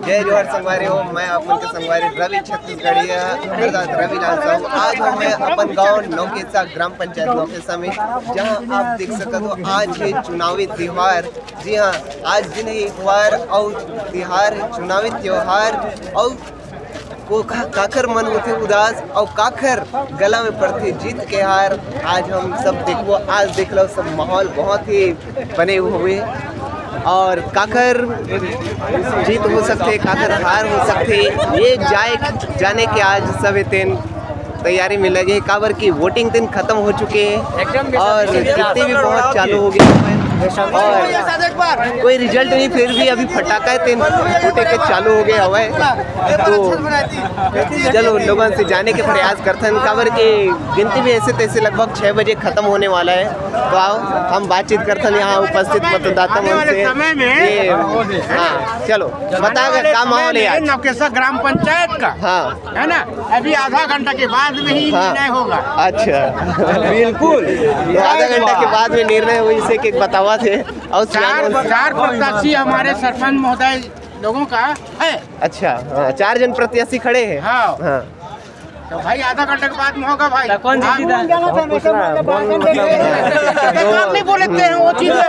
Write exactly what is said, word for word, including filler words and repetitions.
जय जोहार संगवारी हो, मैं आप मन के संगवारी रवि छत्तीसगढ़िया, अर्थात रवि लाल साहू। आज हम मैं अपन गांव नौकेसा, ग्राम पंचायत नौकेसा में, जहां आप देख सकत हो आज हे चुनावी त्योहार। जी हाँ, आज दिन हे इतवार अउ तिहार हे चुनावी त्योहार अउ को का-, काखर मन होथे उदास अउ काखर गला में पड़थे जीत के हार। आज हम सब देखबो, आज देख लो सब माहौल बहुत ही बने हुए और काखर जीत हो सकथे, काखर हार हो सकथे, ये जाए जाने के आज सब तेन तैयारी में लगे हे, काबर कि वोटिंग दिन खत्म हो चुके हे और गिनती भी बहुत चालू हो गया है और कोई रिजल्ट नहीं, फिर भी अभी फटाका तेन फूटे के चालू हो गया हवय। तो चलो, लोगन से जाने के प्रयास करथन, काबर कि गिनती भी ऐसे तैसे लगभग छह बजे खत्म होने वाला है। तो आओ, हम बातचीत करथन यहाँ उपस्थित मतदाता मन से। ये, हाँ, चलो, बता, का माहौल है आज? नौकेसा ग्राम पंचायत का, हाँ, है ना? अभी आधा घंटा के बाद में ही हाँ। निर्णय होगा। अच्छा, बिल्कुल। तो आधा घंटा के बाद में निर्णय होही, इसे के बतावत हे। और चार, चार प्रत्याशी हमारे सरपंच महोदय लोगों का है। अच्छा, हाँ, चार जन प्रत्याशी खड़े हैं। हाँ। हाँ। तो भाई, आधा घंटा के बाद में होगा भाई। तो कौन जीती हाँ। था? बहुत कुछ ना, बहुत मतलब, तो बात नहीं बोलते हैं, वो चीज है।